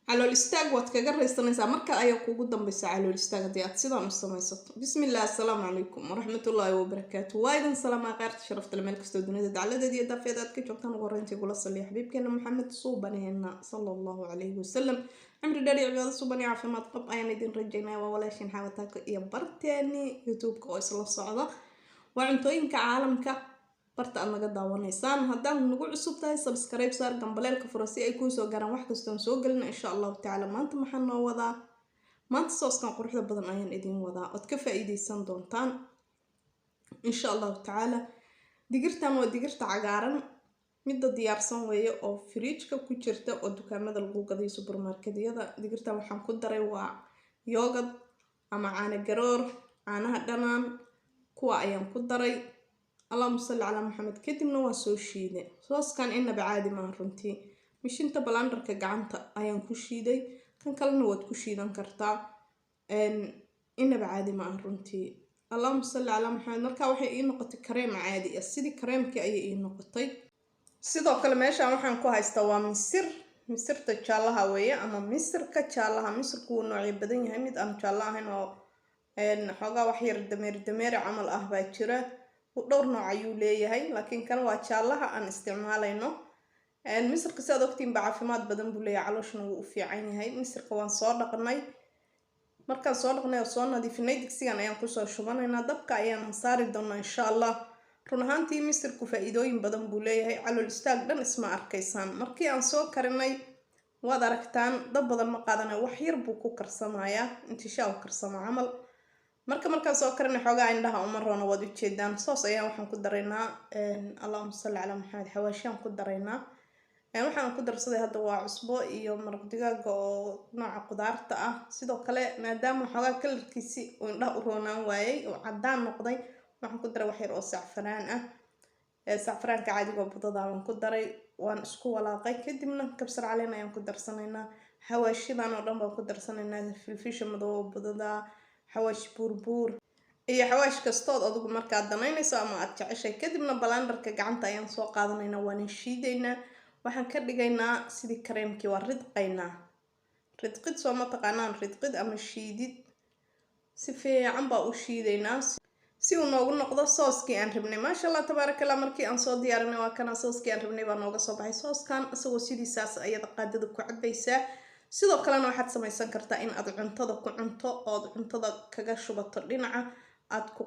Calool istaag waad kaga raysanaysaa marka ayaa kuugu dambeysa calool istaag haddii aad sidaan u samaysato. Bismillah, assalaamu calaykum waraxmatullaahi wabarakaatu. Waa idin salaamaa kheyrta sharafta, meel kastoo dunida dacladeed iyo daafeed aad ka joogtaan. Ugu horreyntii kula saliya xabiibkeena Maxamed suubanaheena, sala Allahu calayhi wasalam. Cimri dheer iyo cibaado suuban iyo caafimaad qab ayaan idin rajaynaya. Waa walaashin Xaawataako iyo barteeni YouTube-ka oo isla socda, waa cuntooyinka caalamka barta aad naga daawanaysaan. Haddaan nagu cusub tahay, subscribe saar, gambaleelka fura si ay kuu soo gaaraan wax kastoon soo gelina, insha Allahu tacaala. Maanta maxaa noo wadaa? Maanta sooskan quruxda badan ayaan idin wadaa ood ka faa-iideysan doontaan, insha Allahu tacaala. Digirtan waa digirta cagaaran, midda diyaarsan weeye oo fridge-ka ku jirta oo dukaamada lagu gadayo, supermarketyada. Digirtan waxaan ku daray waa yogurt ama caano garoor, caanaha dhanaan kuwa ayaan ku daray. Allahuma salli calaa Maxamed. Kadibna waan soo shiiday. Sooskan inaba caadi maaha runtii. Mishinta blenderka gacanta ayaan ku shiiday, kan kalena waad ku shiidan kartaa. Inaba caadi maaha runtii. Allahuma salli calaa Maxamed. Marka waxay ii noqotay kareem caadi ah, sidii kareemkii ayay ii noqotay. Sidoo kale meeshaan waxaan ku haystaa waa misir, misirta jaallaha weeye ama misirka jaallaha. Misirku wuu noocyo badan yahay, mid aan jaallo ahayn oo xoogaa wax yar dameer dameeri camal ah baa jira. Dhowr nooc ayuu leeyahay, laakiin kan waa jaallaha aan isticmaalayno. Misirka, si aad ogtiin ba, caafimaad badan buu leeyahay, calooshna wuu u fiican yahay. Misirka waan soo dhaqnay. Markaan soo dhaqnay oo soo nadiifinay, digsigan ayaan kusoo shubanaynaa, dabka ayaan saari doonaa, insha Allah. Run ahaantii misirku faa-iidooyin badan buu leeyahay. Calool istaag dhan isma arkaysaan. Markii aan soo karinay, waad aragtaan, dab badan ma qaadanayo, wax yar buu ku karsamayaa, intishaa u karsamo camal. Marka markaan soo karinay, xoogaa indhaha uma roona, waad ujeedaan. Soos ayaan waxaan ku daraynaa, allahuma salli calaa Maxamed, xawaashaan ku daraynaa. Waxaan ku darsaday hadda waa cusbo iyo maraq digaaga oo nooca qudaarta ah. Sidoo kale, maadaama xoogaa colorkiisi uu indhaha u roonaan waayey oo caddaan noqday, waxaan ku daray wax yar oo sacfaraan ah, sacfaraanka caadiga oo budada waan ku daray. Waan isku walaaqay. Kadibna kabsar caleen ayaan ku darsanaynaa, xawaashidan oo dhan baan ku darsanaynaa, filfisha madow oo budada, xawaash buurbuur iyo xawaash kastood adigu markaad danaynayso ama aad jeceshay. Kadibna blenderka gacanta ayaan soo qaadanaynaa, waanan shiidaynaa. Waxaan ka dhigaynaa sidii kareemkii, waa ridqaynaa. Ridqid soo ma taqaanaan? Ridqid ama shiidid, si fiican baa u shiidaynaa si uu noogu noqdo sooskii aan rabnay. Maasha Allah, tabaaraka Allah. Markii aan soo diyaarinay, waa kana sooskii aan rabnay baa nooga soo baxay. Sooskan isagoo sidiisaas ayada qaadada ku cabaysaa. Sidoo kalena waxaad samaysan kartaa in aad cuntada ku cunto ood cuntada kaga shubato dhinaca aad ku